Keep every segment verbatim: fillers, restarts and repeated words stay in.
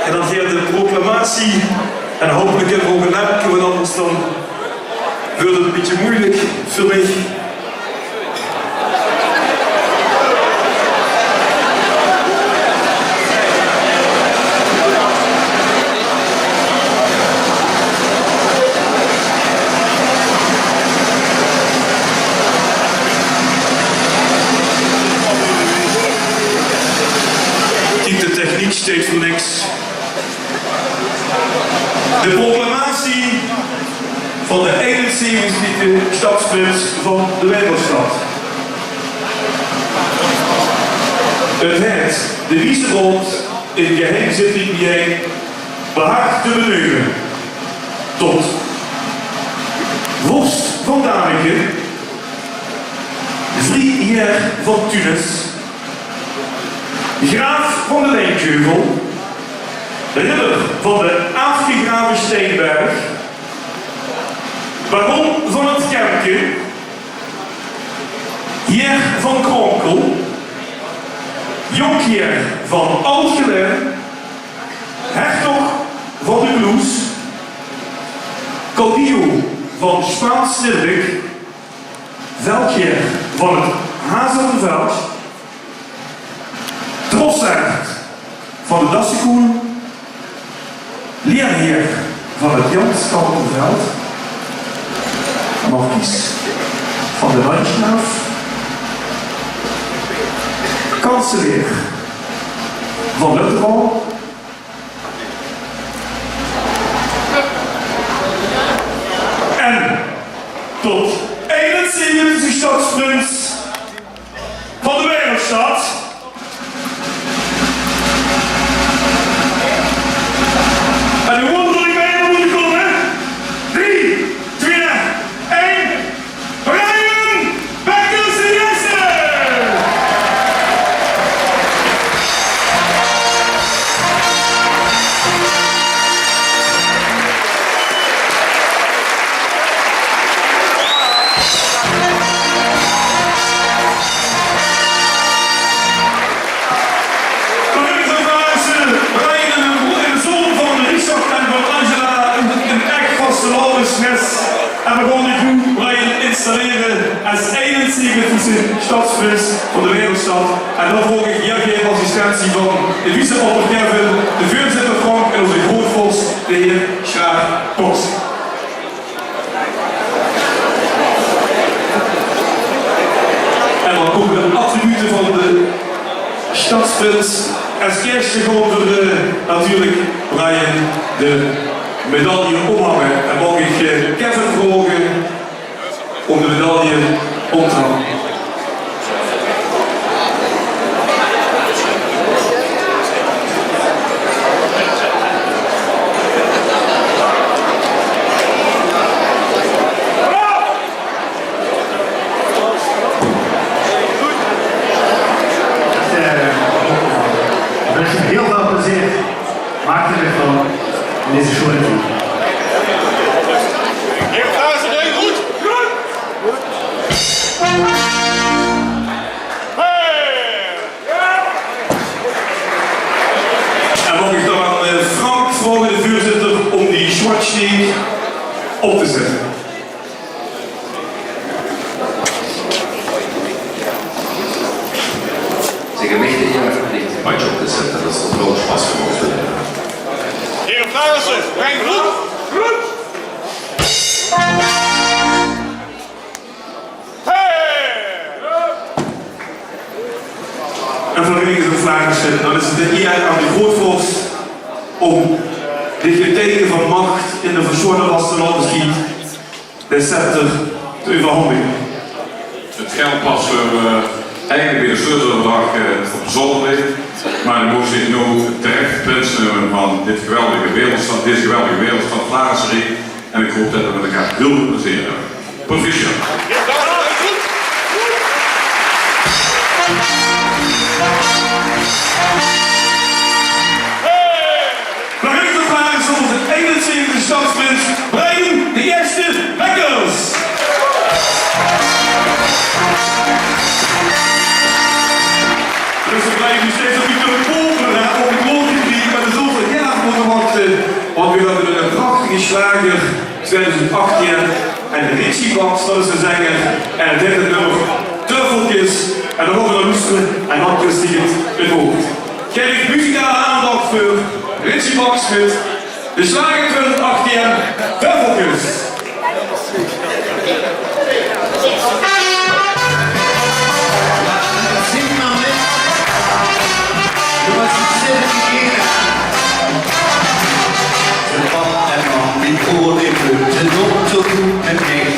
En dan geer de proclamatie. En hopelik höbbe v'r ouch e lempke, want anders dan weurt 't e bietje meujelik veur mich. Kiek, de techniek steit veur niks. De proclamatie van de einenzeventigste stadsprins van de Wijnandsstad. 't Haet de Wieze Raod in geheim zitting biejein behaag te beneume tot vors van Daniken, Vrie Heer van Tunes, Graaf van de Lijntjeuvel, Ridder van de Aafgegrave Steinberg, Baron van 't Kemke, Heer van Kronkel, Jonkheer van Algelen, Hertog van de Kloes, Caudillo van Spaans Snipbik, Veldheer van 't Hazenveld, Trossaert van de Dassekoel, Leerheer van 't Janskampenveld, Markies van de Landgraaf, Kanseleer van Lutteral, en tot einenzeventigste stadsprins van de Wijnandsstad. En de woorden die bij hem moeten komen. Drie, twee, één. Brian Bekkers de Eerste! Brian, de zoon van Richard en van Angela, 'n ech vastelaovesmes. En v'r gaon dich noe, Brian, installere es einenzeventigste stadsprins van de Wijnandsstad. En dan vraog ich hie gaer assistentie van de vice-opper Kevin, de veurzitter Frank en ózze groeatvors, de heer Sjaak Koks. En dan kómme de attribute van de stadsprins. Es ieësjte gaon v'r, eh, natuurlik Brian de medalje ómhange. En maag ich, eh, Kevin vraoge óm de medalje óm te hange. Wens je heel veel plezier. Maak er weer van in deze schone tijd. En maag ich dan aan, eh, Frank vraoge, de veurzitter, óm die sjwart sjteeg op te zètte. Zeg, en mich de eer verplicht dit badje op te zètte, det is toch waal sjpas veur ós. Heer Flaarisse, breng groet! Groet! En veur mich is 't vraag gesjtèld, dan is 't de eer aan de groeatvors óm dit geteike van mach in de versjone vastelaovesklied de scepter te euverhandige. 't Geld pas veur, eh, eigelik bie de sleuteleuverdrach, eh, op de zolder ligke. Mer dan moog zich noe terech prins neume van dit geweldige Wereldsjtad, deze geweldige Wereldsjtad Flaarisse. En ich haop det v'r mit elkaar hiel väöl plezeer höbbe. Proficiat. Brian de Flaarisse, ózze einenzeventigste stadsprins, Brian de Eerste Bekkers. Jao, ich mót steeds op die telefoon, hè, óm de klok te kriege, mer dan zólle ze nog effe mótte wachte, want veer höbbe eine prachtige sjlager twiedoezend achttieën. En Richie Baks, dat is de zenger, en dit is 't nummer Tuffelkes. En dan gaon veer nao loestere en dan krieg geer 't woord. Gaef muzikale aandach veur Richie Baks mit de sjlager twiedoezend achttieën, Tuffelkes. Zing mer mit. Doe waas 't zin gegaeve. De pap en mam die broer die vunge 't nog zoe good mit mich.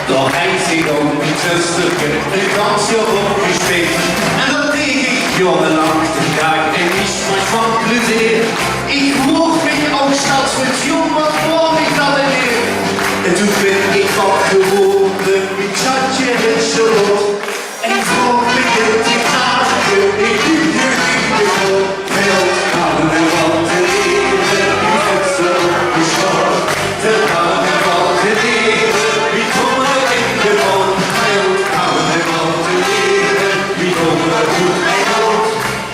Dao haet zich ouch mien zusterke 'n gans jaor op gespik. En dat deeg ich jaorelank, de daag en ich van plezeer. Ich woog mich ouch zelfs mit jóng, wat waor ich dat 'n eer. En toen bön ich pap gewore, mien sjatje, mien Charlotte. En ich woog mich in die daag, ich liep de rieke op. Väöl carnaval te viere, wie zit ze op de sjort. Väöl carnaval te viere, wie tómmele in de mónd. Väöl carnaval te viere, wie tómmele good en good.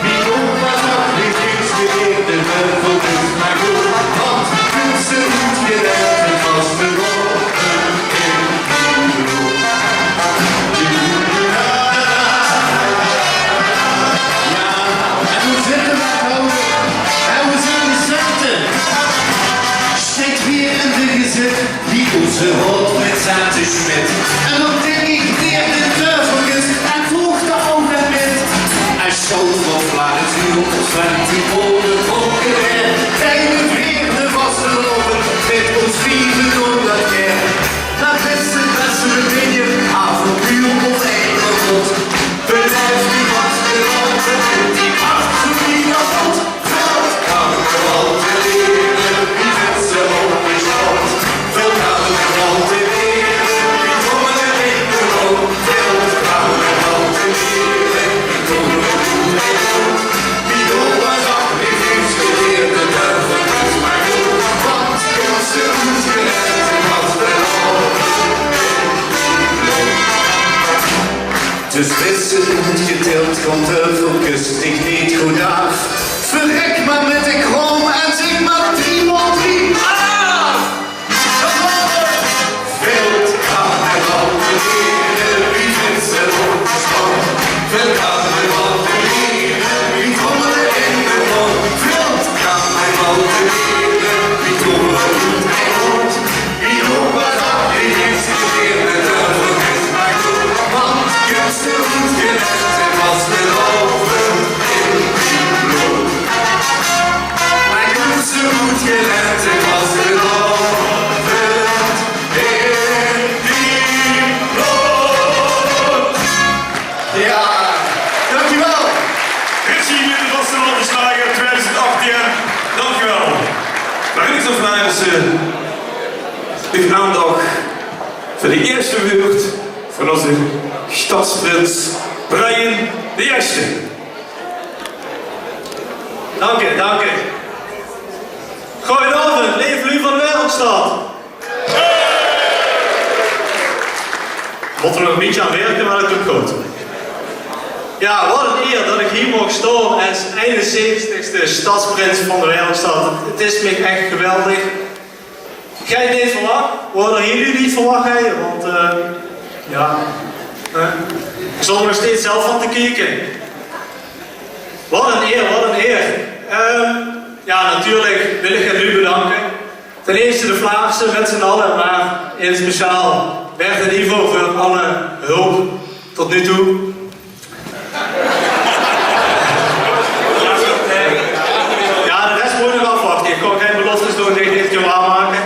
Wie opa zag, wie zit ze in de meuvel, dus mer good. Want kunt ze good gelèt, 't waas veur Jao, en veer zitte wethouder, en veer zeen de cente. Sjteit weer in de gezèt, wie ózze raod mit Cente Schmidt. En dan dink ich weer de Tuffelkes, en vroeger ouch mit. En sjouw veur Vlaanderen, op twintig pode, dronke weer. Tijden weer de vastelaovend, mit ós vieve ónger keer. Dat is 't bèste bedinge, avontuur op eine pot. Beleef die vastelaovend in die acht zoe wie dat hot. Väöl carnaval te viere, wie zit ze op de sjort. Väöl carnaval te viere, wie tómmele in de mónd. Väöl carnaval te viere, wie tómmele in de mónd. Dus wis se, good getild, want de verkust dich neet good aaf. Verrek mer mit de kraom en zing mer driemaal drie aaf! Väöl carnaval te viere, wie zit ze op de sjort. Väöl carnaval te viere, wie tómmele in de mónd. Väöl carnaval te viere, wie tómmele good en good. Wie opa zag, wie is gevierd, de tafel is mer good. Want kunt ze good gelèt, 't waas de rouwe in die blood. Mer kunt ze good gelèt, 't waas de rouwe in die blood. Jao, dankjewel. Richie mit de vastelaovesslager twiedoezend achttieën. Dankjewel. Mer ich zou vraoge, eh, uch aandach veur de ierste weurd van ózze sjtadsprins Brian d'n Ierste. Dank uch, dank uch. Goojenaovend, leef luuj van Waereldsjtad. Mót d'r nog e bietje aan wirke, mer dat kump good. Jao, wat 'n ier dat ich hie maag sjtaon es einenzeventigste sjtadsprins van de Waereldsjtad. 't Is mich ech geweldig. Ich haw 't neet verwach. Veer hadde 't hie neet verwach, hè, want, eh, jao, eh, ich stóng d'r nog steeds zelf van te kieke. Wat 'n ier, wat 'n ier. Ehm, jao, natuurlik wil ich de luuj bedanke. Ten ierste de Vlaamse mit z'n alle, mer in 't speciaal Bert en Ivo veur alle hulp tot noe toe. Jao, de res mót nog aafwachte. Ich kan gein beloftes doon die ich neet kan waarmake.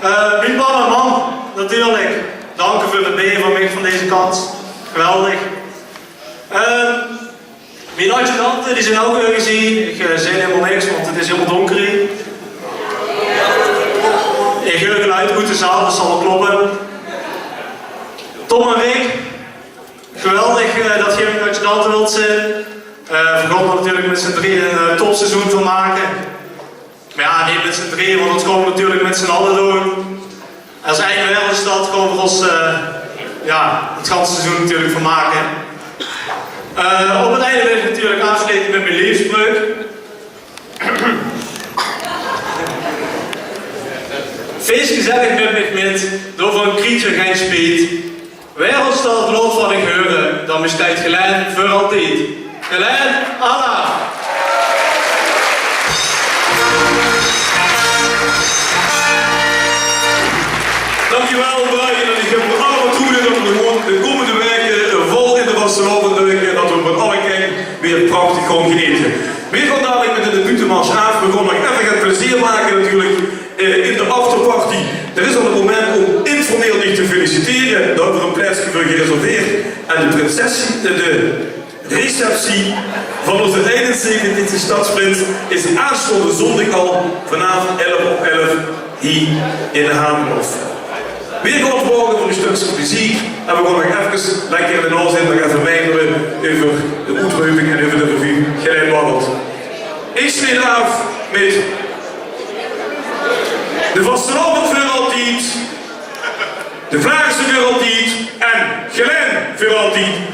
Eh, mien pap en mam, natuurlik. Danke veur 't beje van mich van deze kant. Geweldig. Ehm, Mien adjudante, die zeen ouch örges hie. Ich, eh, zeen hielemaol niks, want 't is hielemaol donker hie. Ich huur geluid oet de zaal, dat zal waal kloppe. Tom en Rick, geweldig, eh, dat geer mien adjudante wilt zeen. Eh, veer gaon d'r natuurlik mit z'n drieje 'n, eh, topseizoen van make. Mer jao, neet mit z'n drieje, want dat gaon v'r natuurlik mit z'n alle doon. Es eine Waereldsjtad gaon v'r ós, eh, jao, 't ganse seizoen natuurlik vermake. Eh, op 't einde wil ich natuurlik aaf Alain, Alaaf. Dankjewel, Brian. En ich höb d'r allemaol toe gedaon det v'r gewoon de kómmende waeke vol in de vastelaovend duke en det v'r van alle kènk weer prachtig gaon genete. Veer gaon dalik mit de buuttemars aaf. Veer gaon nog effe get plezeer make natuurlik, eh, in de afterparty. D'r is al ein moment óm informeel dich te feliciteren. Dao höbbe v'r ein plaetske veur gereserveerd. En de prinses, eh, de receptie van ózze einenzeventiende stadsprins is aanstaonde zóndig al vanaaf elf op elf hie in de Hamerhof. Veer gaon ós waoge veur ein stökske meziek en veer gaon nog efkes lekker in de naozit nog effe mijmere euver de oetreuping en euver de revue Gelaen Waggelt. Ich sluut aaf mit de vastelaovend veur altied, de Vlaamse veur altied en Gelaen veur altied.